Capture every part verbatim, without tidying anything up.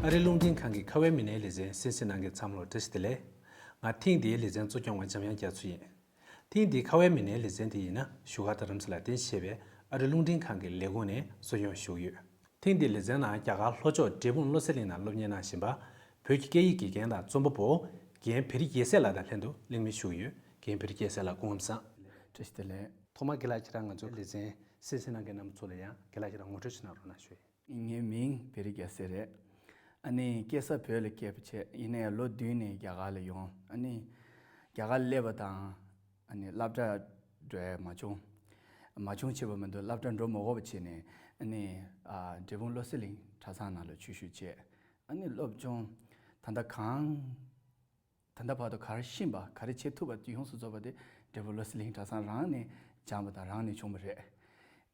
ཨ་རི་རླུང་འཕྲིན་ཁང་གི་ཁ་བའི་མི་སྣའི་ལེ་ཚན་གསན་གཟིགས་གནང་མཁན་ཚང་མ་ལ་བཀྲ་ཤིས་བདེ་ལེགས། ང་ཐེངས་འདིའི་ལེ་ཚན་གཙོ་སྐྱོང་བ་འཇམ་དབྱངས་རྒྱ་མཚོ་ཡིན། ཐེངས་འདིའི་ཁ་བའི་མི་སྣའི་ལེ་ཚན་དེ་ཡིན་ན་བཞུགས་སྒར་རྡ་རམ་ས་ལར་རྟེན་གཞི་བྱས་པའི་ཨ་རི་རླུང་འཕྲིན་ཁང་གི་ལས་ཁུངས་ནས་གཙོ་སྐྱོང་ཞུ་གི་ཡོད། ཐེངས་འདིའི་ལེ་ཚན་ནང་རྒྱ་གར་ལྷོ་ཕྱོགས་འབྲས་སྤུངས་བློ་གསལ་གླིང་ནང་སློབ་གཉེར་གནང་བཞིན་པ། བོད་ཀྱི་སྐད་ཡིག་དགེ་རྒན་དང་རྩོམ་པ་པོ། རྒན་བེ་རི་རྒྱལ་མཚན་ལགས་དང་ལྷན་དུ་གླེང་མོལ་ཞུ་གི་ཡོད། རྒན་བེ་རི་རྒྱལ་མཚན་ལགས་སྐུ་ཁམས་བཟང་། བཀྲ་ཤིས་བདེ་ལེགས། ཐོག་མར་རྒན་ལགས་ཁྱེད་རང་ང་ཚོའི་ལེ་ཚན་གསན་གཟིགས་གནང་མཁན་རྣམ་པ་ཚོ་ལ་ཡང་རྒན་ལགས་ཁྱེད་རང་ངོ་སྤྲོད་ཅིག་གནང་རོགས་གནང་ཞུ་ཡིན། ངའི་མིང་བེ་རི་རྒྱལ་མཚན་རེད། ཨ་ནི་སྐྱེས་ས་བོད་ལ་སྐྱེས་པ་བྱས། ཡིན་ནའི་ལོ་བདུན་ནས་རྒྱ་གར་ལ་ཡོང་། ཨ་ནི་རྒྱ་གར་སླེབས་པ་དང་། ཨ་ནི་སློབ་གྲྭ་འགྲོ་ཡ་མ་བྱུང་། མ་བྱུང་བྱས་པ་མ་གཏོགས་སློབ་གྲྭ་འགྲོ་མ་དགོས་པ་བྱས་ནས། ཨ་ནི་ཨ་འབྲས་སྤུངས་བློ་གསལ་གླིང་གྲྭ་ཚང་ནང་ལ་ཆོས་ཞུགས་བྱས། ཨ་ནི་སློབ་སྦྱོང་ད་ལྟ་གང་། ད་ལྟ་བར་དུ་ག་རེ་ཤེས་པ་ག་རེ་བྱེད་ཐུབ་པ་དེ་ཡོངས་སུ་རྫོགས་པ་དེ་འབྲས་སྤུངས་བློ་གསལ་གླིང་གྲྭ་ཚང་རང་ནས་སྦྱངས་པ་དང་རང་ནས་བྱུང་བ་རེད།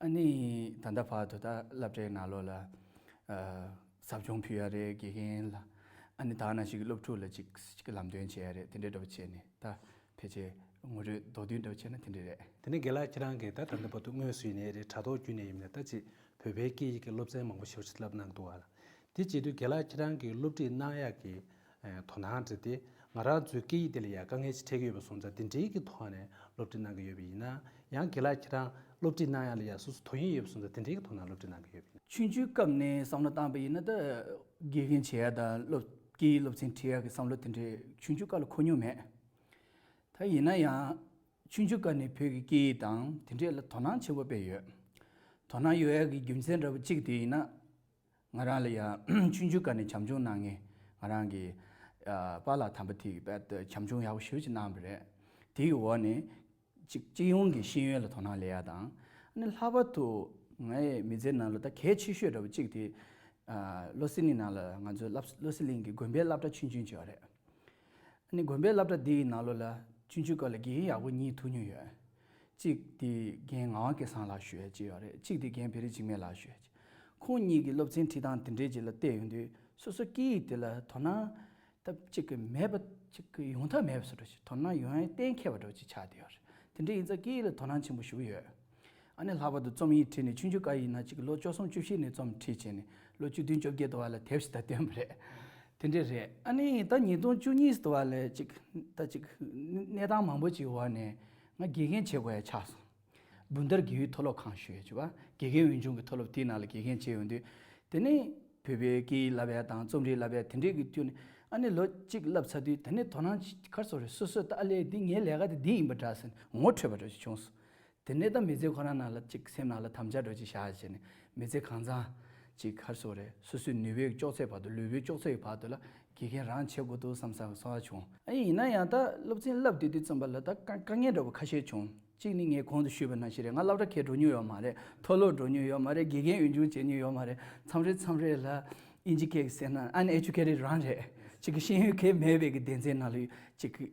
ཨ་ནི་ད་ལྟ་བར་དུ་ད་སློབ་གྲྭའི་ནང་ལོགས་ལ་ཨ་ཟབ་སྦྱོང་ཕུལ་ཡ་རེད། དགེ་རྒན་ལ། ཨ་ནི་ད་ནང་བཞིན་གྱི་སློབ་ཕྲུག་ལ་ཅིག་ཅིག་ལམ་སྟོན་བྱེད་ཡ་རེད། དེ་འདྲའི་འདྲ་པོ་བྱས་ནས་ད་ཕལ་ཆེར་ངོ་སྤྲོད་མདོར་བསྡུས་འདྲ་པོ་བྱས་ན་དེ་འདྲ་རེད། དེ་ནས་རྒན་ལགས་ཁྱེད་རང་གིས་ད་ད་ལྟ་བར་དུ་དངོས་སུ་ཡིན་ནའི་རེད། དྲ་ཐོག་བརྒྱུད་ནས་ཡིན་ནའི་ད་ཅིག་བོད་པའི་སྐད་ཡིག་གི་སློབ་ཚན་མང་པོ་ཞེ་པོ་ཅིག་བསླབ་གནང་འདུག་ག་ལ། དེ་བྱེད་དུས་རྒན་ལགས་ཁྱེད་རང་གིས་སློབ་ཁྲིད་གནང་ཡག་གི་ཨ་དོ་སྣང་བྱས་ཏེ། ང་རང་ཚོའི་སྐད་ཡིག་དེ་ལ་ཡང་དཀའ་ངལ་ཅིག་འཕྲད་ཀྱི་ཡོད་པ་སོང་ཙང་། དེ་འདྲའི་གི་ཐོག་ནས་སློབ་ཁྲིད་གནང་གི་ཡོད་པ་ཡིན་ན། ཡང་རྒན་ལགས་ཁྱེད་རང་སློབ་ཁྲིད་གནང་ཡག་ལ་ཡང་སོ་སོ་དོ་དབྱིངས་ཡོད་པ་སོང་ཙང་། དེ་འདྲའི་གི་ཐོག་ནས་སློབ་ཁྲིད་གནང་གི་ཡོད་པ་ཡིན་ན། ཆུང་ཆུང་སྐབས་ནས་བསམ་བློ་བཏང་པ་ཡིན་ན། ད་དགེ་རྒན་བྱེད་ཡག་དང་སློབ་སྐད་ཡིག་སློབ་ཚན་ཁྲིད་ཡག་གི་བསམ་བློ་དེ་འདྲའི་ཆུང་ཆུང་སྐབས་ལ་འཁོར་མྱོང་མེད། ད་ཡིན་ན་ཡང་ཆུང་ཆུང་སྐབས་ནས་བོད་ཀྱི་སྐད་ཡིག་དང་དེ་འདྲས་ལ་དོ་སྣང་ཆེན་པོ་དཔེ་ཡོད། དོ་སྣང་ཡོད་ཡག་གི་རྒྱུ་མཚན་འདྲ་པོ་གཅིག་དེ་ཡིན་ན། ང་རང་ལ་ཡང་ཆུང་ཆུང་སྐབས་ནས་བྱམས་སྐྱོང་གནང་མཁན་ང་རང་གི་ཨ་པཱ་ལགས་དམ་པ་དེས་རྦད་དེ་བྱམས་སྐྱོང་ཡག་པོ་ཞེ་པོ་ཅིག་གནང་བ་རེད། དེའི་འོག་ནས་ཅིག་སྤྱི་ཡོངས་ཀྱི་ཤེས་ཡོན་ལ་དོ་སྣང་སླེབས་ཡག་དང་། ཨ་ནི་ལྷག་པར་དུ་ངའི་མི་ཚེའི་ནང་ལ་ད་གལ་ཆེ་ཤོས་འདྲ་པོ་གཅིག་དེ། ཨ་བློ་གསལ་གླིང་ནང་ལ་ང་ཚོའི་སློབ་བློ་གསལ་གླིང་གི་དགོན་པའི་སློབ་གྲྭ་ཆུང་ཆུང་ཅིག་ཡོད་རེད། ཨ་ནི་དགོན་པའི་སློབ་གྲྭ་འདིའི་ནང་ལོགས་ལ་ཆུང་ཆུང་སྐབས་ལ་དགེ་རྒན་ཡག་པོ་གཉིས་ཐུག་མྱོང་ཡོད། གཅིག་དེ་རྒན་ངག་དབང་སྐལ་བཟང་ལགས་ཞུ་ཡ་གཅིག་ཡོད་རེད། གཅིག་དེ་རྒན་བེ་རི་འཇིགས་མེད་ལགས་ཞུ་ཡ་གཅིག་ཁོང་གཉིས་ཀྱི་སློབ་ཚན་ཁྲིད་སྟངས་དེ་འདྲའི་ཅིག་ལ་བལྟས་ཡོང་དུས། སོ་སོ་སྐད་ཡིག་དེ་ལ་དོ་སྣང་སྟབས་གཅིག་གི་མེད་པ་གཅིག་གི་ཡོང་ཐབས་མེད་པ་བཟོ་འདྲ་ཞིག་དོ་སྣང་ཡོང་ཡ་གཏན་འཁེལ་བ་འདྲ་ཅིག་ཆགས་བསྡད་ཡོད་རེད། དེ་འདྲ་ཡིན་ཙང་སྐད་ཡིག་ལ་དོ་སྣང་ཆེན་པོ་ཞེ་པོ་ཡོད། ཨ་ནི་ལྷག་པར་དུ་རྩོམ་ཡིག་ཁྲིད་ནས་ཆུང་ཆུང་སྐབས་ཡིན་ན་ཅིག་ལོ་བཅུ་གསུམ་བཅུ་བཞི་ནས་རྩོམ་ཁྲིད་བྱས་ནས་ལོ་བཅུ་བདུན་བཅོ་བརྒྱད་དུ་བ་ལ་དེབ་ཞིག་ད་བཏོན་པ་རེད། དེ་འདྲས་རེད། ཨ་ནི་ད་ཉིས་སྟོང་བཅུ་གཉིས་དུ་བ་ལ་ཅིག་ད་ཅིག་གནས་སྟངས་མང་པོ་ཅིག་འོག་ནས་ང་དགེ་རྒན་བྱེད་དགོས་ཡ་ཆགས་སོང་། སྦུན་ཐར་དགེ་ཡུལ་མཐོ་སློབ་ཁང་ཞུ་ཡ་བྱས་པ། དགེ་རྒན་འོས་སྦྱོང་གི་མཐོ་སློབ་དེའི་ནང་ལ་དགེ་རྒན་བྱས་ཡོང་དུས། དེ་ནས་བོད་པའི་སྐད་ཡིག་བསླབ་ཡ་དང་རྩོམ་རིག་བསླབ་ཡ་དེ་འདྲས་ཀྱི་བསྟུན་ནས། ཨ་ནི་ལོ་གཅིག་བསླབ་ཚར་དུས་དེ་ནས་དོ་སྣང་ག་རེ་ཟེར་དགོས་རེད། སོ་སོས་ད་ཨ་ལས་འདི་ངའི་ལས་ཀ་དེ་འདི་ཡིན་པ་འདྲ་ཟེར་ངོ་འཕྲོད་པ་འདྲ་ཞིག་བྱུང་སོང་། དེ་ནས་ད་མི་ཚེ་ཁོ་རང་ནང་ལ་ཅིག་སེམས་ནང་ལ་དམ་བཅའ་འདྲ་ཅིག་བཞག་བྱས་ནས། མི་ཚེ་གང་ཚང་ཅིག་ག་རེ་ཟེར་དགོས་རེད། སོ་སོའི་ནུས་པའི་ལྕོགས་ཚད་བར་དུ་ལུས་པོའི་ལྕོགས་ཚད་ཀྱི་བར་དུ་ལ་དགེ་རྒན་རང་བྱེད་དགོས་འདུག་བསམ་བསམ་བསམ་བྱུང་། ཨ་ཡིན་ན་ཡང་ད་སློབ་ཚན་བསླབ་བསྡད་དུས་ཙམ་པ་ལ་ད་དཀའ་དཀའ་ངལ་འདྲ་པོ་ཁ་ཤས་བྱུང་། གཅིག་ནི་ངས་གོང་དུ་ཞུས་པ་ནང་བཞིན་རེད། ང་སློབ་གྲྭ་གས་འགྲོ་མྱོང་ཡོད་མ་རེད། མཐོ་སློབ་འགྲོ་མྱོང་ཡོད་མ་རེད། དགེ་རྒན་འོས་སྦྱོང་བྱེད་མྱོང་ཡོད་མ་རེད། མཚམས་རེ་མཚམས་རེ་ལ་ཨིན་ཇི་སྐད་ཀྱིས་ཟེར་ན་uneducated རང་རེད། གཅིག་གི་ཤེས་ཡོན་གང་ཡང་མེད་པའི་གི་སྡེ་ཚན་ནང་ལ་གཅིག་གི་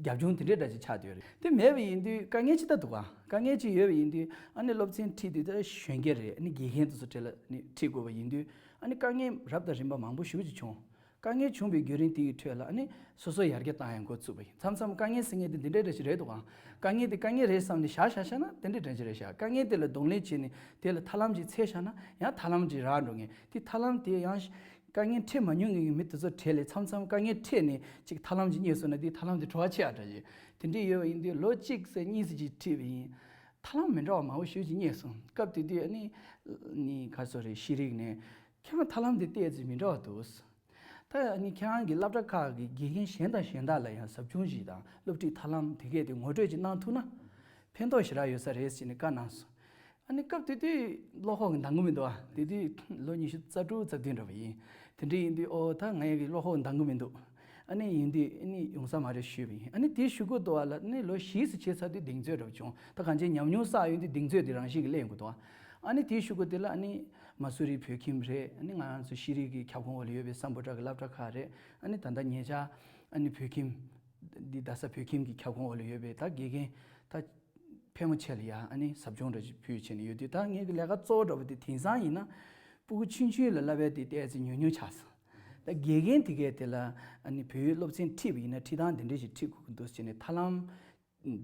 རྒྱབ་ལྗོངས་དེ་འདྲའི་འདྲ་ཅིག་ཆགས་བསྡད་ཡོད་རེད། དེ་མེད་པ་ཡིན་དུས་དཀའ་ངལ་ཅིག་ད་འདུག་ག་དཀའ་ངལ་ཅིག་ཡོད་པ་ཡིན་དུས། ཨ་ནི་སློབ་ཚན་ཁྲིད་དུས་ད་གཞོན་སྐྱེས་རེད། ཨ་ནི་དགེ་རྒན་དེ་ཚོ་གྲས་ལ་ནི་ཁྲིད་དགོས་པ་ཡིན་དུས། ཨ་ནི་དཀའ་ངལ་རབ་དང་རིམ་པ་མང་པོ་ཞེ་པོ་ཅིག་བྱུང་། དཀའ་ངལ་བྱུང་བའི་བརྒྱུད་རིམ་དེ་ཡི་ཁྲོད་ལ་ཨ་ནི་སོ་སོ་ཡར་རྒྱས་བཏང་ཡང་འགོ་བཙུགས་པ་ཡིན། མཚམས་མཚམས་དཀའ་ངལ་ཟེར་མཁན་དེ་འདི་འདྲའི་འདྲ་ཞིག་རེད་འདུག་ག་དཀའ་ངལ་དེ་དཀའ་ངལ་རེད་བསམ་ནས་བཞག་བཞག་བཞག་ན་དེ་འདྲའི་འདྲ་ཞིག་རེད་བཞག་དཀའ་ངལ་དེ་ལ་གདོང་ལེན་བྱས་ནས་དེ་ལ་ཐབས་ལམ་ཅིག་འཚོལ་བཞག་ན་ཡང་ཐབས་ལམ་ཅིག་རག་འགྲོ་མཁན་དེ། ཐབས་ལམ་དེ་ཡང་དཀའ་ངལ་འཕྲད་མ་མྱོང་མཁན་གྱི་མི་དེ་ཚོ་གྲས་ལས་མཚམས་མཚམས་དཀའ་ངལ་འཕྲད་ནས་ཅིག་ཐབས་ལམ་ཅིག་རྙེད་སོང་ན། དེ་ཐབས་ལམ་དེ་བྲོ་བ་ཆེ་བ་འདྲ་ཞིག་དེ་འདྲའི་ཡོད་པ་ཡིན་དུས། ལོ་གཅིག་ཙམ་གཉིས་ཙམ་ཅིག་ཁྲིད་པ་ཡིན། ཐབས་ལམ་མི་འདྲ་བ་མང་པོ་ཞེ་པོ་ཅིག་རྙེད་སོང་། སྐབས་དེ་དུས་ཨ་ནི་ནི་ག་རེ་ཟེར་དགོས་རེད། ཤེས་རིག་ནས་ཁྱེད་རང་ཐབས་ལམ་དེ་བལྟས་ཚེ་མི་འདྲ་བ་འདུག་ད་ཨ་ནི་ཁྱེད་རང་གི་སློབ་གྲྭ་ཁག་གི་དགེ་རྒན་གཞན་དང་གཞན་དག་ལ་ཡང་ཟབ་སྦྱོང་ཞིག་དང་སློབ་ཁྲིད་ཐབས་ལམ་དེ་གས་དེ་ངོ་སྤྲོད་ཅིག་གནང་ཐུབ་ན་ཕན་ཐོགས་ཞེ་དྲག་ཡོད་ས་རེད་ཟེར་ནས་བཀའ་གནང་སོང་། ཨ་ནི་སྐབས་དེ་དུས་བློ་ཁོག་གི་འདང་གི་མི་འདུག་ཨ། དེ་དུས་ལོ་ཉི་ཤུ་རྩ་དྲུག་རྩ་བདུན་འདྲ་པོ་ཡིན། དེ་འདྲ་ཡིན་དུས་ཨོ་ད་ངའི་གི་བློ་ཁོག་འདང་གི་མི་འདུག་ཨ་ནི་ཡིན་དུས་ཨ་ནི་ཡོང་ས་མ་རེད་ཞུས་པ་ཡིན། ཨ་ནི་དེའི་གཞུག་གུ་དུ་བ་ལ་ཨ་ནི་ལོ་བཞི་ཙམ་བྱས་ཚར་དུས་གདེང་ཚོད་འདྲ་པོ་བྱུང་། ད་གང་ཅི་ཉམས་མྱོང་བསགས་ཡོང་དུས་གདེང་ཚོད་དེ་རང་བཞིན་གྱིས་སླེབས་ཡོང་གི་འདུག་ཨ། ཨ་ནི་དེའི་གཞུག་གུ་དེ་ལ་ཨ་ནི་མ་སུ་རི་བོད་ཁྱིམ་རེད། ཨ་ནི་ང་རང་ཚོ་ཤེས་རིག་གི་ཁྱབ་ཁོངས་འོག་ལ་ཡོད་པའི་སམ་བྷོ་ཊ་གི་སློབ་གྲྭ་ཁག་རེད། ཨ་ནི་ད་ལྟ་ཉེ་ཆར་ཨ་ནི་བོད་ཁྱིམ་འདི་རྡ་ས་བོད་ཁྱིམ་གྱི་ཁྱབ་ཁོངས་འོག་ལ་ཡོད་པའི་ད་དགེ་རྒན་ད་ཕལ་མོ་ཆེ་ལ་ཡང་ཨ་ནི་ཟབ་སྦྱོང་འདྲ་ཅིག་ཕུལ་བྱས་ནས་ཡོད་དུས། ད་ངའི་གི་ལས་ཀ་གཙོ་བོ་འདྲ་པོ་དེ་དེང་སང་ཡིན་ན་སྤུ་གུ་ཆུང་ཆུང་ལ་བསླབ་པའི་དེ་ཏོག་ཙམ་ཉུང་ཉུང་ཆགས་སོང་། ད་དགེ་རྒན་དེ་གས་དེ་ལ་ཨ་ནི་བོད་ཡིག་སློབ་ཚན་ཁྲིད་པ་ཡིན་ན་ཁྲིད་སྟངས་དེ་འདྲ་ཞིག་ཁྲིད་དགོས་ཀྱི་འདུག་ཟེར་ནས་ཐབས་ལམ་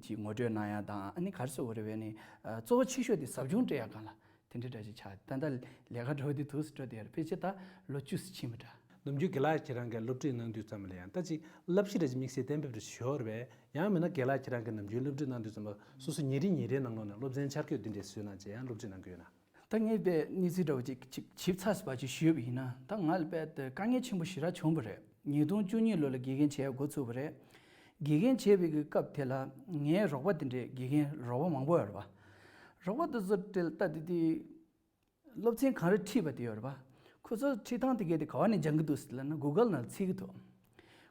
ཅིག་ངོ་སྤྲོད་གནང་ཡ་དང་། ཨ་ནི་ག་རེ་ཟེར་དགོས་རེད་པས་ནི། ཨ་གཙོ་བོ་ཆེ་ཤོས་དེ་ཟབ་སྦྱོང་སྤྲད་ཡ་སྒང་ལ་དེ་འདྲ་འདྲ་ཞིག་ཆགས། ད་ལྟ་ལས་ཀ་འདྲ་པོ་དེ་འདུག་སེ་འགྲོ་བསྡད་ཡོད་རེད། ཕལ་ཆེར་ད་ལོ་བཅུ་ཙམ་ཕྱིན་པ་འདྲ། ནམ་རྒྱུན་དགེ་ལགས་ཁྱེད་རང་གིས་སློབ་ཁྲིད་གནང་དུས་ཙམ་ལ་ཡང་ད་ཅིག་བསླབ་གཞི་རེ་ཅིག་དམིགས་བསལ་གཏན་འབེབས་རེ་ཞུ་བ་རེད་པས། ཡང་མིན་ན་དགེ་ལགས་ཁྱེད་རང་གིས་ནམ་རྒྱུན་སློབ་ཁྲིད་གནང་དུས་ཙམ་པ་སོ་སོ་ཉིན་རེ་ཉིན་རེའི་ནང་ལོགས་ནས་སློབ་ཚན་འཆར་འགོད་འདི་འདྲས་བཟོས་གནང་བྱས་ཡང་སློབ་ཁྲིད་གནང་གི་ཡོད་ན། ད་ངས་དཔེ་གནས་ཚུལ་འདྲ་བོ་ཅིག་ཅིག་ཞིབ་ཚགས་པ་ཅིག་ཞུས་པ་ཡིན་ན། ད་ང་ལ་དཔེ་དེ་དཀའ་ངལ་ཆེན་པོ་ཞེ་དྲག་བྱུང་བ་རེད། ཉིས་སྟོང་བཅུ་གཉིས་ལོ་ལ་དགེ་རྒན་བྱས་འགོ་ཚུགས་པ་རེད། དགེ་རྒན་བྱས་པའི་གི་སྐབས་དེ་ལ་ངའི་རོགས་པ་དེ་འདྲས་དགེ་རྒན་རོགས་པ་མང་པོ་ཡོད་རེད་པ། རོགས་པ་དེ་ཚོ་དེ་ལ་ལྟ་དུས་དེ། སློབ་ཚན་གང་རེ་ཁྲིད་པ་དེ་ཡོད་རེད་པ། ཁོ་ཚོ་ཁྲིད་སྟངས་དེ་གས་དེ་ག་བ་ནས་སྦྱང་གི་འདུག་ཟེར་ལབ་ན་Google་ནང་ལ་འཚོལ་གི་འདུག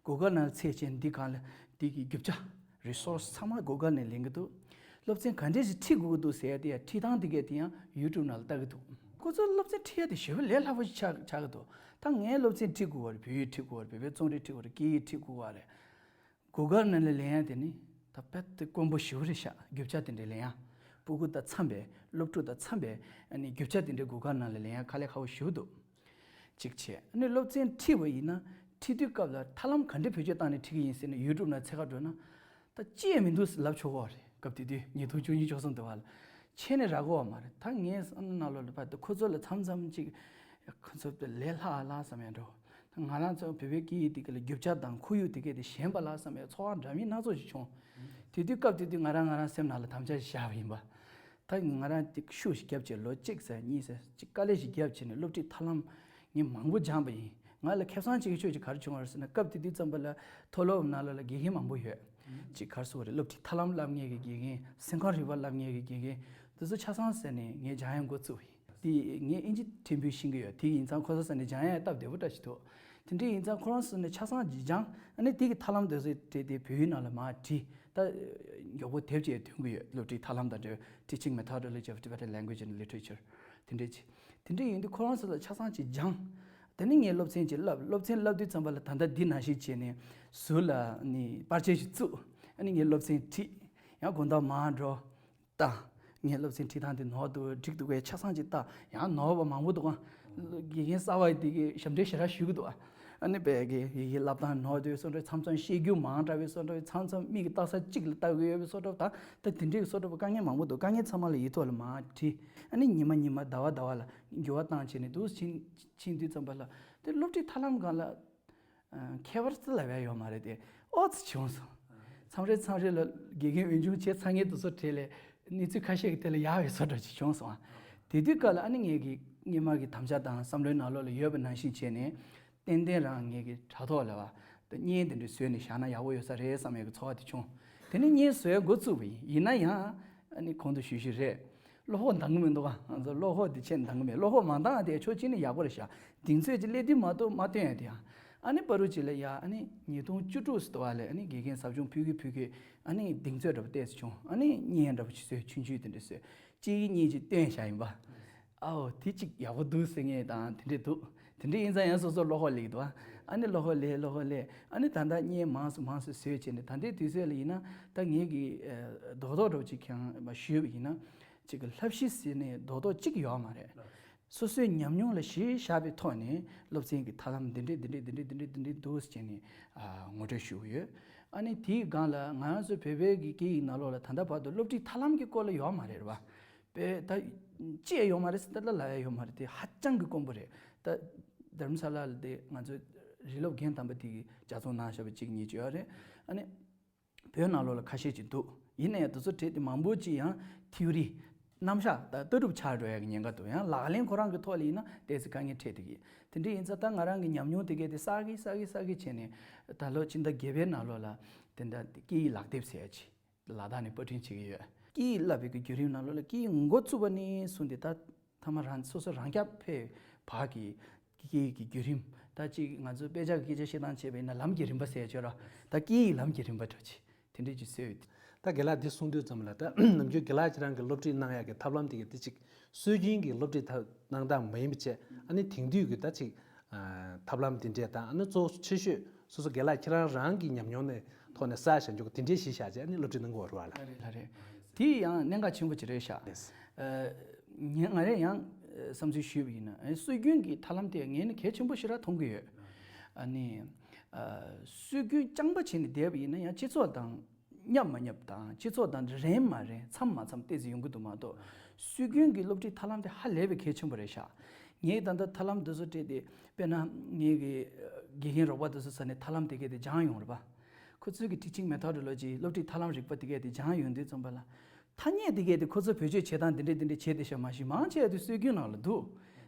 Google་ནང་ལ་འཚོལ་བྱས་འདི་གང་ལ་འདི་གི་རྒྱུ་ཆ་resource་ཚང་མ་Google་ནས་ལེན་གི་འདུག་སློབ་ཚན་ག་འདྲས་ཞིག་ཁྲིད་དགོས་ཀྱི་འདུག་ཟེར་ཡ་དེ་ཡང་ཁྲིད་སྟངས་དེ་གས་དེ་ཡང་YouTube་ནང་ལ་ལྟ་གི་འདུག་ཁོ་ཚོ་སློབ་ཚན་ཁྲིད་ཡ་དེ་ཞེ་པོ་ལས་སླ་པོ་ཞིག་ཆགས་ཆགས་གི་འདུག་ད་ངའི་སློབ་ཚན་ཁྲིད་དགོས་པ་རེད། བོད་ཡིག་ཁྲིད་དགོས་པ་རེད། བོད་པའི་རྩོམ་རིག་ཁྲིད་དགོས་པ་རེད། སྐད་ཡིག་ཁྲིད་དགོས་པ་རེད། Google་ནང་ལ་ལེན་ཡ་དེ་ནི་ད་དཔེ་དེ་དཀོན་པོ་ཞེ་པོ་རེད་ཤག་རྒྱུ་ཆ་དེ་འདྲས་ལེན་ཡ། སྤུ་གུ་དང་འཚམས་པའི་སློབ་ཕྲུག་དང་འཚམས་པའི་ཨ་ནི་རྒྱུ་ཆ་དེ་འདྲས་Google་ནང་ལ་ལེན་ཡ་དཀའ་ལས་ཁག་པོ་ཞེ་པོ་འདུག་གཅིག་བྱས། ཨ་ནི་སློབ་ཚན་ཁྲིད་པ་ཡིན་ན་ཁྲིད་དུས་སྐབས་ལ་ཐབས་ལམ་ག་འདྲས་བེད་སྤྱོད་བཏང་ནས་ཁྲིད་ཀྱི་ཡིན་ཟེར་ནས་YouTube་ནང་འཚོལ་ག་འགྲོ་ན། ད་ཅི་ཡང་མི་འདུག་ལབ་ཆོག་གི་རེད། སྐབས་དེ་དུས་ཉིས་སྟོང་བཅུ་གཉིས་བཅུ་གསུམ་དུ་བ་ལ་ཆད་ནས་རག་གི་ཡོད་མ་རེད། ད་ངའི་བསམ་བློ་ནང་ལོགས་ལ་ཕར་དུ་ཁོ་ཚོ་ལ་མཚམས་མཚམས་ཅིག་ཁོ་ཚོ་ལས་སླ་སླ་བསམ་ཡ་འགྲོ། ད་ང་རང་ཚོ་བོད་པའི་སྐད་ཡིག་དེ་ག་ལ་རྒྱུ་ཆ་དང་ཁོར་ཡུག་དེ་ག་དེ་ཞན་པ་ལ་བསམ་ཡ་ཚོར་བ་འདྲ་མིན་སྣ་ཚོགས་ཤིག་བྱུང་། དེ་དུས་སྐབས་དེ་དུས་ང་རང་ང་རང་སེམས་ནང་ལ་དམ་བཅའ་ཞིག་བཞག་པ་ཡིན་པ། ད་ང་རང་ཅིག་ཤུགས་ཤིག་བརྒྱབ་བྱས་ལོ་གཅིག་ཙམ་གཉིས་ཙམ་ཅིག་དཀའ་ལས་ཤིག་བརྒྱབ་བྱས་ནས་སློབ་ཁྲིད་ཐབས་ལམ་ངས་མང་པོ་སྦྱངས་པ་ཡིན། ང་ལ་ཁེ་བཟང་ཆེ་གི་ཆོས་ཅིག་ག་རེ་བྱུང་བ་རེད་ཟེར་ན། སྐབས་དེ་དུས་ཙམ་པ་ལ་མཐོ་སློབ་ནང་ལོགས་ལ་དགེ་རྒན་མང་པོ་ཡོད། ཅིག་ག་རེ་ཟེར་དགོས་རེད། སློབ་ཁྲིད་ཐབས་ལམ་བསླབ་མཁན་གྱི་དགེ་རྒན། སེམས་ཁམས་རིག་པ་བསླབ་མཁན་གྱི་དགེ་རྒན། དེ་ཚོ་ཆ་ཚང་ཟེར་ནས་ངས་སྦྱང་ཡ་འགོ་བཙུགས་པ་ཡིན། དེ་ངས་ཨིན་ཇི་ཕྲན་བུ་ཤེས་ཀྱི་ཡོད། དེ་ཡིན་ཙང་ཁོ་ཚོ་ཟེར་ནས་སྦྱང་ཡ་སྟབས་བདེ་པོ་འདྲ་ཞིག་འདུག་དེ་འདྲ་ཡིན་ཙང་ཁོ་རང་ཚོ་ནས་ཆ་ཚང་ཅིག་སྦྱངས། ཨ་ནི་དེ་གི་ཐབས་ལམ་དེ་ཚོ་སྤྲད་དེ་བོད་ཡིག་ནང་ལ་མར་བྲིས། ད་མགྱོགས་པོ་དེབ་ཅིག་ཐོན་གྱི་ཡོད། སློབ་ཁྲིད་ཐབས་ལམ་དང་འབྲེལ་བའི་Teaching Methodology of Tibetan Language and Literature། དེ་འདྲས་ཅིག་དེ་འདྲས་ཡིན་དུས་ཁོ་རང་ཚོ་ལ་ཆ་ཚང་ཅིག་སྦྱངས། དེ་ནས་ངས་སློབ་ཚན་ཅིག་བསླབས། སློབ་ཚན་བསླབ་དུས་ཙམ་པ་ལ་ད་ལྟ་འདི་ནང་བཞིན་བྱས་ནས་ཟུར་ལ་ནི་པར་ཆས་ཤིག་བཙུགས། ཨ་ནི་ངས་སློབ་ཚན་ཁྲིད། ཡང་དགོང་དག་མར་འགྲོ། ད་ངས་སློབ་ཚན་ཁྲིད་སྟངས་དེ་ནོར་འདུག་འགྲིག་འདུག་པས་ཆ་ཚང་ཅིག་ལྟ། ཡང་ནོར་བ་མང་པོ་འདུག་ཨ། དགེ་རྒན་གསར་པ་དེ་གིས་ཞབས་འདྲེན་ཞེ་དྲག་ཞུ་གི་འདུག་ཨ། ཨ་ནི་དཔེ་གི་ཡི་གེ་བསླབ་སྟངས་ནོར་འདུག་བཟོ་འདྲ། མཚམས་མཚམས་བཤད་རྒྱུ་མང་དྲགས་པའི་བཟོ་འདྲ། མཚམས་མཚམས་མིག་གིས་ལྟ་ས་གཅིག་ལ་ལྟ་གི་ཡོད་པའི་བཟོ་འདྲ། ད་ད་དེ་འདྲའི་བཟོ་འདྲ་པོ་དཀའ་ངལ་མང་པོ་འདུག་དཀའ་ངལ་ཚང་མ་ལ་ཡིག་ཐོག་ལ་མར་བྲིས། ཨ་ནི་ཉི་མ་ཉི་མ་ཟླ་བ་ཟླ་བ་ལ་འགྱུར་བ་བཏང་བྱས་ནས་འདུག་ཕྱིན་ཕྱིན་དུས་ཙམ་པ་ལ་དེ་སློབ་ཁྲིད་ཐབས་ལམ་སྒང་ལ། ཨ། ཁྱད་པར་ཙི་ལབ་ཡ་ཡོད་མ་རེད་དེ། ཨོ་ཙི་བྱུང་སོང་། མཚམས་རེ་མཚམས་རེ་ལ་དགེ་རྒན་འོས་སྦྱོང་བྱས་ཚར་མཁན་དེ་ཚོ་གྲས་ལས་གནས་ཚུལ་ཁ་ཤས་ཀྱི་ཐད་ལ་ཡག་པའི་བཟོ་འདྲ་ཅིག་བྱུང་སོང་ཨ། དེ་དུས་སྐབས་ལ་ཨ་ནི་ངེད་ཀྱི་སྔོན་མ་གི་དམ་བཅའ་དང་བསམ་བློའི་ནང་ལོགས་ལ་ཡོད་པ་ནང་བཞིན་བྱས་ནས། ཏན་ཏན་རང་ངེད་ཀྱི་དྲ་ཐོག་ལ་བ་དང་བརྙན་དེ་འདྲ་བཟོས་ནས་བཞག་ན་ཡག་པོ་ཡོད་ས་རེད་བསམ་ཡག་གི་ཚོར་བ་དེ་བྱུང་། དེ་ནས་བརྙན་བཟོ་ཡ་འགོ་བཙུགས་པ་ཡིན། ཡིན་ན་ཡང་ཨ་ནི་གོང་དུ་ཞུས་ཞུས་རེད། བློ་ཁོག་འདང་གི་མི་འདུག་ག་ང་ཚོ་བློ་ཁོག་དེ་ཆེ་འདང་གི་མེད། བློ་ཁོག་མ་འདང་ཡ་དེ་ཕྱོགས་གཅིག་ནས་ཡག་པོ་རེད་ཤག་གདེང་ཚོད་ཅིག་སླེབས་དུས་མ་གཏོགས་མ་སྟོན་ཡ་དེ་ཡང་། ཨ་ནི་བར་དུ་ཅིག་ལ་ཡ་ཨ་ནི་ཉིས་སྟོང་བཅུ་དྲུག་ཙམ་དུ་བ་ལས་ཨ་ནི་དགེ་རྒན་ཟབ་སྦྱོང་ཕུལ་གི་ཕུལ་གི། ཨ་ནི་གདེང་ཚོད་འདྲ་པོ་ཏོག་ཙམ་བྱུང་། ཨ་ནི་བརྙན་འདྲ་པོ་ཅིག་བཟོས། ཆུང་ཆུང་དེ་འདྲ་བཟོས། གཅིག་གཉིས་ཅིག་སྟོན་བཞག་ཡིན་པ། ཨའོ་དེ་ཅིག་ཡག་པོ་འདུག་ཟེར་མཁན་དང་དེ་འདྲས་འདུག་དེ་འདྲས་ཡིན་ཙང་ཡང་སོ་སོ་བློ་ཁོག་སླེབས་ཀྱི་འདུག་ཨ་ནི་བློ་ཁོག་སླེབས། བློ་ཁོག་སླེབས། ཨ་ནི་ད་ལྟ་བརྙན་མང་སུ་མང་སུ་བཟོས་བྱས་ནས་ད་ལྟའི་དུས་ཚོད་ལ་ཡིན་ན་ད་ངེད་ཀྱིས་ཨ་རྡོག་རྡོག་འདྲ་པོ་ཅིག་ཀྱང་མ་ཞུས་པ་ཡིན་ན། ཅིག་གི་བསླབ་གཞི་ཟེར་ནས་རྡོག་རྡོག་གཅིག་ཡོད་མ་རེད། སོ་སོའི་ཉམས་མྱོང་ལ་གཞི་བཞག་པའི་ཐོག་ནས་སློབ་ཚན་གྱི་ཐབས་ལམ་འདི་འདྲས་འདི་འདྲས་འདི་འདྲས་འདི་འདྲས་འདི་འདྲས་འདུག་ཟེར་ནས་ཨ་ངོ་སྤྲོད་ཞུ་གི་ཡོད། ཨ་ནི་དེའི་སྒང་ལ་ང་རང་ཚོའི་བོད་པའི་གི་སྐད་ཡིག་ནང་ལོགས་ལ་ད་ལྟ་བར་དུ་སློབ་ཁྲིད་ཐབས་ལམ་གྱི་སྐོར་ལ་ཡོད་མ་རེད་རེད་བ། དཔེ་ད་ཅི་ཡང་ཡོད་མ་རེད་ཟེར་ད་ལ་ལབ་ཡ་ཡོད་མ་རེད། དེ་ཧ་ཅང་གི་དཀོན་པོ་རེད། ད་དྷརམ་ས་ལ་ལ་དེ་ང་ཚོའི་རིགས་སློབ་རྒན་དམ་པ་དེ་གིས་ལྗགས་རྩོམ་གནང་བཞག་པ་གཅིག་གཉིས་ཅིག་ཡོད་རེད། ཨ་ནི། བོད་ནང་ལོགས་ལ་ཁ་ཤས་ཅིག་འདུག་ཡིན་ནའི་དེ་ཚོ་གྲས་དེ་མང་པོ་ཅིག་ཡང་ཐིའོ་རི་རྣམ་གཞག་དང་ལྟ་གྲུབ་ཆགས་འགྲོ་ཡ་གི་ཉེན་ཁ་འདུག་ཡང་ལག་ལེན་ཁོ་རང་གི་ཐོག་ལ་ཡིན་ན་ཏོག་ཙམ་དཀའ་ངལ་འཕྲད་བསྡད་ཀྱི། དེ་འདྲ་ཡིན་ཙང་ད་ང་རང་གི་ཉམས་མྱོང་དེ་གས་དེ་གསར་བསྐྲུན་གསར་བསྐྲུན་གསར་བསྐྲུན་བྱས་ནས་ད་ལོ་ཕྱི་ཟླ་བརྒྱད་པའི་ནང་ལོགས་ལ་དེ་འདྲ་སྐད་ཡིག་ལག་དེབ་ཟེར་ཡ་ཅིག་ལ་དྭགས་ནས་པར་སྐྲུན་བྱེད་ཀྱི་ཡོད། སྐད་ཡིག་བསླབ་པའི་གི་བརྒྱུད་རིམ་ནང་ལོགས་ལ་སྐད་ཡིག་འགོ་བཙུགས་པ་ནས་བཟུང་སྟེ་ད། ཐ་མ་རང་སོ་སོ་རང་རྐྱ་འཕེར་བར་གྱི་སྐད་ཡིག་གི་བརྒྱུད་རིམ། ད་ཅིག་ང་ཚོ་དཔེ་ཆ་གི་སྐད་ཆ་བཤད་སྟངས་བྱས་པ་ཡིན་ན་ལམ་གྱི་རིམ་པ་ཟེར་ཡ་ཅིག་ཡོད་ར། ད་སྐད་ཡིག་ལམ་གྱི་རིམ་པ་འདྲ་ཅིག་དེ་འདྲས་ཅིག་བཟོས་ཡོད། ད་རྒན་ལགས་འདི་གསུང་དུས་ཙམ་ལ་ད་ནམ་རྒྱུན་རྒན་ལགས་ཁྱེད་རང་གི་སློབ་ཁྲིད་གནང་ཡ་གི་ཐབས་ལམ་དེ་གི་དེ་ཅིག་སྲོལ་རྒྱུན་གྱི་སློབ་ཁྲིད་ཐབས་གནང་སྟངས་མ་ཡིན་པ་བྱས། ཨ་ནི་དེང་དུས་ཀྱི་ད་ཅིག་ཐབས་ལམ་དེ་འདྲས་དང་། ཨ་ནི་གཙོ་ཆེ་ཤོས་སོ་སོ་རྒན་ལགས་ཁྱེད་རང་རང་གི་ཉམས་མྱོང་ནས་ཐོག་ནས་གསར་བཞག་འཇོག་དེ་འདྲས་གཞི་བཞག་བྱས་ཨ་ནི་སློབ་ཁྲིད་གནང་དགོས་པ་རེད་བ་ལ། ལགས་རེད། ལགས་རེད། དེ་ཡང་གནད་འགག་ཆེན་པོ་ཅིག་རེད་ཤག་ཨ། ངས་ང་རས་ཡང་ཨ་བསམ་ཚུལ་ཞུས་པ་ཡིན་ན། ཨ། སྲོལ་རྒྱུན་གྱི་ཐབས་ལམ་དེ་ངས་ནི་གལ་ཆེན་པོ་ཞེ་དྲག་མཐོང་གི་ཡོད། ཨ་ནི་ཨ་སྲོལ་རྒྱུན་རྐྱང་པ་བྱས་ནས་བསྡད་པ་ཡིན་ན་ཡང་སྤྱི་ཚོགས་དང་མཉམ་མ་མཉམ་དང་སྤྱི་ཚོགས་དང་རན་མ་རན་འཚམ་མ་འཚམ་ཏོག་ཙམ་ཡོང་གི་འདུག་མ་གཏོགས། སྲོལ་རྒྱུན་གྱི་སློབ་ཁྲིད་ཐབས་ལམ་དེ་ཧ་ལས་པའི་གལ་ཆེན་པོ་རེད་ཤག་ངས་ད་ལྟ་ཐབས་ལམ་འདི་ཚོ་སྤྲད་དེ། དཔེར་ན་ངའི་གི་དགེ་རྒན་རོགས་པ་འདི་ཚོ་ས་ནས་ཐབས་ལམ་དེ་གས་དེ་སྦྱངས་ཡོང་རེད་པ། ཁོ་ཚོའི་གི་teaching methodology སློབ་ཁྲིད་ཐབས་ལམ་རིག་པ་དེ་གས་དེ་སྦྱངས་ཡོང་དུས་ཙམ་པ་ལ། ཐ་སྙད་དེ་གས་དེ་ཁོ་ཚོ་བེད་སྤྱོད་བྱེད་སྟངས་དེ་འདྲས་དེ་འདྲས་བྱེད་དེ་ཤོད་མ་ཤེས། མང་ཆེ་བ་དེ་སྲོལ་རྒྱུན་ནང་ལ་འདུག་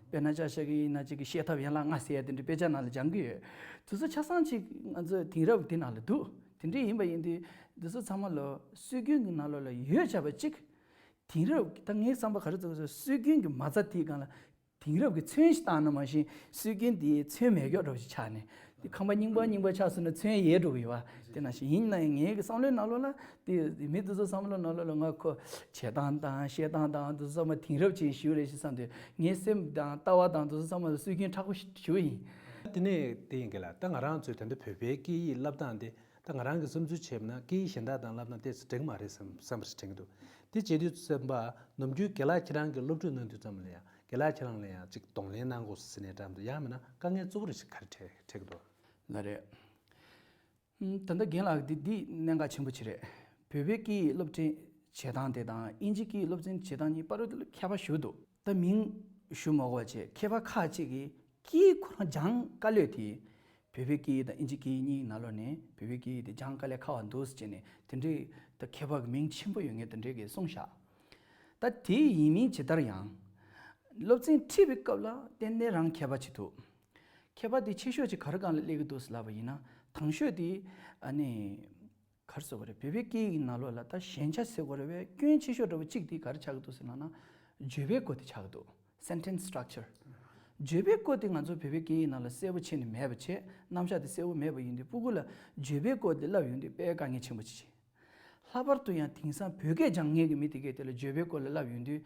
དཔེར་ན་ཅག་ཤ་གི་ཡིན་ན་ཅིག་གི་བཤད་ཐབས་ཡན་ལག་ལྔ་ཟེར་ཡ་དེ་འདྲས་དཔེ་ཆ་ནང་ལ་སྦྱང་གི་ཡོད། དེ་ཚོ་ཆ་ཚང་ཅིག་ང་ཚོ་དེང་རབས་དེ་ནང་ལ་འདུག་དེ་འདྲས་ཡིན་པ་ཡིན་དུས་དེ་ཚོ་ཚང་མ་ལོ་སྲོལ་རྒྱུན་གྱི་ནང་ལོགས་ལ་ཡོད་བྱ་བ་ཅིག་དེང་རབས་ད་ངའི་བསམ་པ་ག་རེ་ཚོ་སྲོལ་རྒྱུན་གྱི་མ་རྩ་དེའི་སྒང་ལ་དེང་རབས་ཀྱི་ཚོན་ཞིག་བཏགས་ན་མ་གཞི་སྲོལ་རྒྱུན་དེའི་ཚོན་མེད་མཁན་འདྲ་བོ་ཞིག་ཆགས་ནས། དེ་ཁང་པ་རྙིང་པ་རྙིང་པ་ཆགས་སོང་ན་ཚོན་ཡལ་འགྲོ་གི་ཡོད་པ། དེ་ནང་བཞིན་ཡིན་ན་ཡང་ངའི་གི་བསམ་བློའི་ནང་ལོགས་ལ་དེ་མི་དེ་ཚོ་བསམ་བློ་ནང་ལོགས་ལ་ང་ཁོ་བྱེད་སྟངས་དང་བཤད་སྟངས་དང་དེ་ཚོ་ཚང་མ་དེང་རབས་ཅན་ཞིག་རེད་ཞེས་བསམ་དུས་ངའི་སེམས་དང་ལྟ་བ་དང་དེ་ཚོ་ཚང་མ་ལ་སྲོལ་རྒྱུན་དྲག་པོ་ཞིག་ཡིན། དེ་ནས་དེ་ཡིན་གི་ལ། ད་ང་རང་ཚོའི་ད་ལྟ་བོད་པའི་སྐད་ཡིག་བསླབ་སྟངས་དེ། ད་ང་རང་གི་བསམ་ཚུལ་བྱས་པ་ན་སྐད་ཡིག་གཞན་དག་དང་བསླབ་ན་ཏོག་ཙམ་འགྲིག་མ་རེད་བསམ་བསམ་པ་ཞིག་དྲན་གྱི་འདུག་དེ་བྱེད་དུས་ཙམ་པ་ནམ་རྒྱུན་རྒན་ལགས་ཁྱེད་རང་གིས་སློབ་ཁྲིད་གནང་དུས་ཙམ་ལ་ཡང་རྒན་ལགས་ཁྱེད་རང་ལ་ཡང་ཅིག་གདོང་ལེན་གནང་དགོས་ཟེར་ནས་འདྲ་འདུག་ཡང་མིན་ན་དཀའ་ངལ་གཙོ་བོ་རེ་ཞིག་ག་རེ་འཕྲད་འཕྲད་ཀྱི་འདུག་ལགས་རེད། ཨུམ། ད་ལྟ་རྒན་ལགས་འདི་འདི་གནད་འགག་ཆེན་པོ་ཅིག་རེད། བོད་པའི་སྐད་ཡིག་སློབ་ཁྲིད་བྱེད་སྟངས་དེ་དང་དབྱིན་ཇི་སྐད་ཡིག་སློབ་ཚན་བྱེད་སྟངས་གཉིས་བར་དུ་ཁྱད་པར་ཞེ་པོ་འདུག་ད་མིང་ཞུ་མ་དགོས་པ་བྱས་མཁས་པ་ཁག་ཅིག་གིས་སྐད་ཡིག་ཁོ་རང་སྦྱང་དཀའ་ལས་དེ། བོད་པའི་སྐད་ཡིག་དང་དབྱིན་ཇི་སྐད་ཡིག་གཉིས་ནང་ལོགས་ནས་བོད་པའི་སྐད་ཡིག་དེ་སྦྱང་དཀའ་ལས་ཁག་པ་འདུག་ཟེར་བྱས་ནས་དེ་འདྲའི་ད་མཁས་པ་གི་མིང་ཆེན་པོ་ཡོད་མཁན་དེ་འདྲའི་གིས་གསུངས་བཞག་ད་དེ་ཡིན་མིན་ཇི་ལྟར་ཡང་། སློབ་ཚན་ཁྲིད་པའི་སྐབས་ལ་ཏན་ཏན་རང་ཁྱད་པར་ཅིག་འདུག་ཁྱད་པར་དེ་ཆེ་ཤོས་ཅིག་ག་རེ་སྒང་ལ་སླེབས་ཀྱི་འདུག་ཟེར་ལབ་པ་ཡིན་ན། དང་ཤོས་དེ་ཨ་ནི་ག་རེ་ཟེར་དགོས་རེད། བོད་པའི་སྐད་ཡིག་ནང་ལོགས་ལ་ད་ཞན་ཆ་ཟེར་དགོས་རེད་པས། སྐྱོན་ཆེ་ཤོས་འདྲ་བོ་གཅིག་དེ་ག་རེ་ཆགས་ཀྱི་འདུག་ཟེར་ན་ན། བརྗོད་པའི་སྐོར་དེ་ཆགས་ཀྱི་འདུག sentence structure། བརྗོད་པའི་སྐོར་དེ་ང་ཚོ་བོད་པའི་སྐད་ཡིག་ནང་ལ་གསལ་པོ་བྱས་ནས་མེད་པ་བྱས། རྣམ་གཞག་དེ་གསལ་པོ་མེད་པ་ཡིན་དུས་སྤུ་གུ་ལ་བརྗོད་པའི་སྐོར་དེ་བསླབ་ཡོང་དུས་དཔེ་དཀའ་ངལ་ཆེན་པོ་ཅིག་བྱེད། ལྷག་པར་དུ་ཡང་དེང་སང་བོད་སྐད་སྦྱང་མཁན་གྱི་མི་དེ་གས་དེ་ལ་བརྗོད་པའི་སྐོར་ལ་བསླབ་ཡོང་དུས་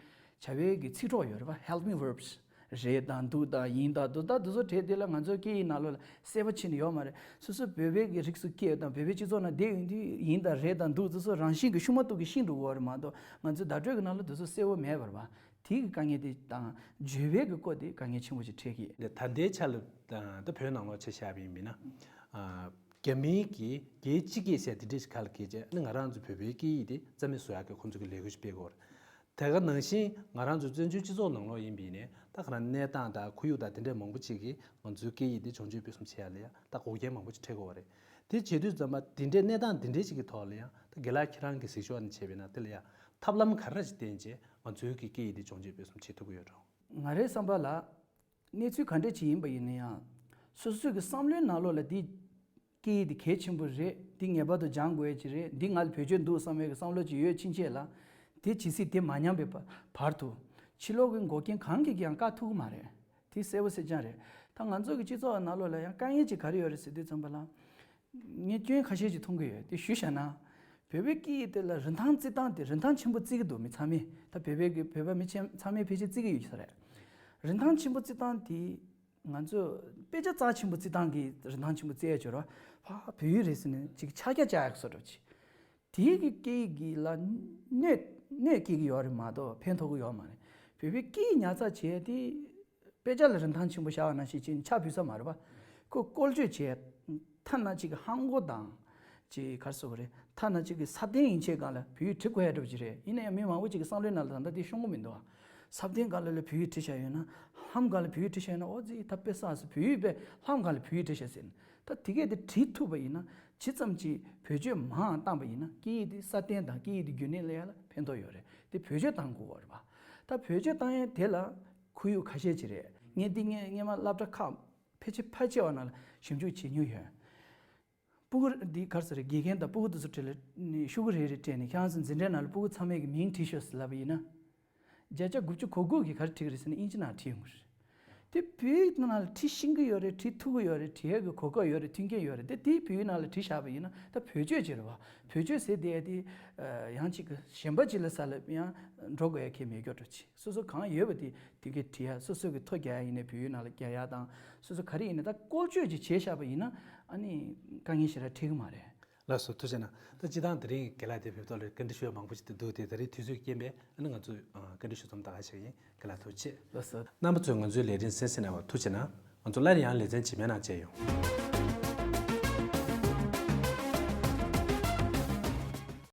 བྱ་བའི་གི་ཚིག་གྲོགས་ཡོད་རེད་པ། helping verbs། རེད་དང་འདུག་དང་ཡིན་དང་འདུག་ད་དེ་ཚོ་བྲིས་དེ་ལ་ང་ཚོའི་སྐད་ཡིག་ནང་ལོགས་ལ་གསལ་པོ་ཕྱིན་ནས་ཡོད་མ་རེད། སོ་སོ་བོད་པའི་གི་རིགས་སུ་སྐྱེས་དང་བོད་པའི་སྤྱི་ཚོགས་ནང་བསྡད་ཡོང་དུས་ཡིན་དང་རེད་དང་འདུག་དེ་ཚོ་རང་བཞིན་གྱི་ཤུགས་མ་གཏོགས་ཀྱི་ཤེས་འགྲོ་གི་ཡོད་རེད་མ་གཏོགས་ང་ཚོའི་བརྡ་སྤྲོད་ཀྱི་ནང་ལ་དེ་ཚོ་གསལ་པོ་མེད་པ་རེད་པ། དེ་གི་དཀའ་ངལ་དེ་དང་བརྗོད་པའི་གི་སྐོར་དེ་དཀའ་ངལ་ཆེན་པོ་ཞིག་འཕྲད་ཀྱི། ད་ལྟའི་ཆ་ལ་ད་བོད་ནང་ལོགས་ཆ་བཞག་པ་ཡིན་མིན་ན། རྒྱ་མིའི་གི་རྒྱའི་སྤྱི་སྐད་ཟེར་དེ་འདྲས་ཤིག་ཁ་ལ་འཁྱེར་བྱས་ཨ་ནི་ང་རང་ཚོ་བོད་པའི་སྐད་ཡིག་དེ་རྩ་མེད་བཟོ་ཡག་གི་ཁོང་ཚོ་གི་ལས་འགུལ་ཞིག་སྤེལ་གི་ཡོད་རེད། དེ་ག་ནང་བཞིན་ང་རང་ཚོ་བཙན་བྱོལ་སྤྱི་ཚོགས་ནང་ལོགས་ཡིན་པ་ཡིན་ནའི་ད་ག་རང་གནས་སྟངས་དང་ཁོར་ཡུག་དང་དེ་འདྲས་མང་པོ་ཅིག་གིས་ང་ཚོའི་སྐད་ཡིག་དེ་སྦྱོང་སྤྱོད་སྤེལ་གསུམ་བྱེད་ཡ་ལ་ཡ་ད་འགོག་རྐྱེན་མང་པོ་ཅིག་འཕྲད་ཀྱི་ཡོད་རེད། དེ་བྱེད་དུས་ཙམ་པ་དེ་འདྲས་གནས་སྟངས་དེ་འདྲས་ཅིག་གི་ཐོག་ལ་ཡང་ད་རྒན་ལགས་ཁྱེད་རང་གི་གཟིགས་ཕྱོགས་ནས་བྱས་པ་ཡིན་ན་དེ་ལ་ཡ་ཐབས་ལམ་ག་རེ་ཅིག་བསྟེན་བྱས་ང་ཚོའི་གི་སྐད་ཡིག་དེ་སྦྱོང་སྤྱོད་སྤེལ་གསུམ་བྱེད་ཐུབ་ཀྱི་ཡོད་འགྲོ། ང་རའི་བསམ་པ་ལ། གནས་ཚུལ་ག་འདྲ་ཅིག་ཡིན་པ་ཡིན་ན་ཡང་། སོ་སོའི་གི་བསམ་བློའི་ནང་ལོགས་ལ་འདི་སྐད་ཡིག་འདི་གལ་ཆེན་པོ་རེད། འདི་ངེས་པར་དུ་སྦྱང་དགོས་ཡ་ཅིག་རེད། འདི་ང་ལ་བེད་སྤྱོད་འདུག་བསམ་པའི་གི་བསམ་བློ་ཅིག་ཡོད་ཕྱིན་ཆད་ལ། དེ་ཇི་སྲིད་དེ་མ་ཉམས་པའི་བ་བར་དུ། ཕྱི་ལོགས་གི་འགོག་རྐྱེན་གང་གིས་ཀྱང་བཀག་ཐུབ་ཀྱི་མ་རེད། དེ་གསལ་པོ་གསལ་རྐྱང་རེད། ད་ང་ཚོ་གི་སྤྱི་ཚོགས་ནང་ལོགས་ལ་ཡང་དཀའ་ངལ་ཅིག་ག་རེ་ཡོད་རེད་ཟེར་དུས་ཙམ་པ་ལ། ངས་སྐྱོན་ཁ་ཤས་ཅིག་མཐོང་གི་ཡོད། དེ་ཞུས་བཞག་ན། བོད་པའི་སྐད་ཡིག་དེ་ལ་རིན་ཐང་བརྩི་སྟངས་དེ་རིན་ཐང་ཆེན་པོ་བརྩི་གི་འདུག་མི་ཚང་མས། ད་བོད་པའི་གི་བོད་པ་མི་ཆེན་ཚང་མས་ཕལ་ཆེར་བརྩི་གི་ཡོད་ས་རེད། རིན་ཐང་ཆེན་པོ་བརྩི་སྟངས་དེ་ང་ཚོས་དཔེ་ཆ་རྩ་ཆེན་པོ་བརྩི་སྟངས་ཀྱི་རིན་ཐང་ཆེན་པོ་བརྩི་ཡ་སྦྱོར་བ་ཕ་བོད་ཡིག་རེད་ཟེར་ནས་ཅིག་ཕྱག་རྒྱ་བཅག་ཡག་བཟོ་འདྲ་ཅིག་དེའི་གི་སྐད་ཡིག་གི་ལ་གནོད་གནོད་སྐྱེལ་གི་ཡོད་རེད་མ་གཏོགས་ཕན་ཐོགས་གི་ཡོད་མ་རེད། བོད་པའི་སྐད་ཡིག་ཉར་ཚགས་བྱས་ཏེ། དཔེ་ཆ་ལ་རིན་ཐང་ཆེན་པོ་བཞག་པ་ནང་བཞིན་བྱས་ནས་ཆ་ཕུལ་ས་མ་རེད་པ། ཁོ་བཀོལ་སྤྱོད་བྱས། ཐ་ན་གཅིག་གི་ཧང་གོ་དང་། ཅིག་ག་རེ་ཟེར་དགོས་རེད། ཐ་ན་གཅིག་གི་ས་སྟེང་ཡན་ཆད་སྒང་ལ་བོད་ཡིག་བྲི་དགོས་ཡ་འདྲ་པོ་ཅིག་རེད། ཡིན་ན་ཡང་མི་མང་པོ་ཅིག་གི་བསམ་བློའི་ནང་ལ་ད་ལྟ་དེ་ཤོང་གི་མི་འདུག་ཨ། ས་སྟེང་སྒང་ལ་ལ་བོད་ཡིག་བྲིས་བཞག་ཡོད་ན། ལྷམ་སྒང་ལ་བོད་ཡིག་བྲིས་བཞག་ཡོད་ན། ཨོ་ཙི་ད་དཔེ་བསགས་སོང་། བོད་ཡིག་དཔེ་ལྷམ་སྒང་ལ་བོད་ཡིག་བྲིས་བཞག་ཟེར་ནས། ད་དེ་གས་དེ་བྲིས་ཐུབ་པ་ཡིན་ན། ཇི་ཙམ་གྱིས་བེད་སྤྱོད་མང་བཏང་པ་ཡིན་ན་སྐད་ཡིག་དེ་སྲ་བརྟན་དང་སྐད་ཡིག་དེ་རྒྱུན་གནས་སླེབས་ཡ་ལ་ཕན་ཐོགས་ཡོད་རེད། དེ་བེད་སྤྱོད་བཏང་དགོས་པ་རེད་པ། ད་བེད་སྤྱོད་བཏང་ཡ་དེ་ལ་ཁོར་ཡུག་ཁ་ཤས་ཅིག་རེད། ངས་འདི་སྔས་སྔས་མ་སློབ་གྲྭ་ཁག་ཕལ་ཆེར་ཕལ་ཆེ་བ་ནང་ལ་ཞིབ་འཇུག་བྱེད་མྱོང་ཡོད། སྤུ་གུ་འདི་ག་རེ་ཟེར་རེད། དགེ་རྒན་དང་སྤུ་གུ་དེ་ཚོ་གྲས་ལ་ནི་ཤོག་གུ་རེ་རེ་སྤྲད་ནས་ཁྱེད་རང་ཚོ་འཛིན་གྲྭའི་ནང་ལ་སྤུ་གུ་ཚང་མས་ཀྱི་མིང་བྲིས་ཤོག་ཟེར་ལབ་པ་ཡིན་ན། བརྒྱ་ཆ་དགུ་བཅུ་གོ་དགུ་གིས་ག་རེ་བྲིས་ཀྱི་རེད་ཟེར་ན་དབྱིན་ཇི་ནང་བྲིས་ཡོང་གི་རེད། དེ་བོད་ཡིག་ནང་ལ་བྲིས་ཤེས་ཀྱི་ཡོད་རེད། བྲིས་ཐུབ་ཀྱི་ཡོད་རེད། བྲིས་ཡས་ཀྱི་གོ་སྐབས་ཡོད་རེད། མཐུན་རྐྱེན་ཡོད་རེད། དེ་དེའི་བོད་ཡིག་ནང་ལ་བྲིས་བཞག་པ་ཡིན་ན་ད་བེད་སྤྱོད་བྱེད་རེད་བ། བེད་སྤྱོད་ཟེར་དེ་དེ་ཡང་གཅིག་གི་གཞན་པ་ཅིག་ལ་ས་ལ་ཡང་འགྲོ་དགོས་ཡ་གལ་མེད་སྐྱོ་འགྲོ་ཆེ། སོ་སོ་གང་ཡོད་པ་དེ་དེ་གས་བྲིས་ཡ། སོ་སོ་གི་ཐོ་རྒྱག་ཡ་ཡིན་ནའི་བོད་ཡིག་ནང་ལ་རྒྱག་ཡ་དང་སོ་སོ་ག་རེ་ཡིན་ནའི་ད་བཀོལ་སྤྱོད་ཅིག་བྱས་བཞག་པ་ཡིན་ན་ཨ་ནི་དཀའ་ངལ་ཞེ་དྲག་འཕྲད་གི་མ་རེད། ལགས་སོ་ཐུགས་རྗེ་གནང་། ད་སྤྱིར་བཏང་དེ་རིང་རྒན་ལགས་དེ་བོད་ཐོག་ལ་བཀའ་འདྲི་ཞུ་ཡ་མང་པོ་ཞིག་ཏུ་འདུག་སྟེ་ད་རེས་དུས་ཚོད་རྐྱེན་པས་ཨ་ནི་ང་ཚོས་ཨ་བཀའ་འདྲི་ཞུ་མཚམས་ད་ག་བཞག་ཡིན། རྒན་ལགས་ཐུགས་རྗེ་ཆེ། ལགས་སོ། རྣམ་པ་ཚོས་ང་ཚོའི་ལས་རིམ་གསན་གཟིགས་གནང་བར་ཐུགས་རྗེ་གནང་། ང་ཚོ་སླར་ཡང་ལེ་ཚན་རྗེས་མའི་ནང་མཇལ་ཡོང་།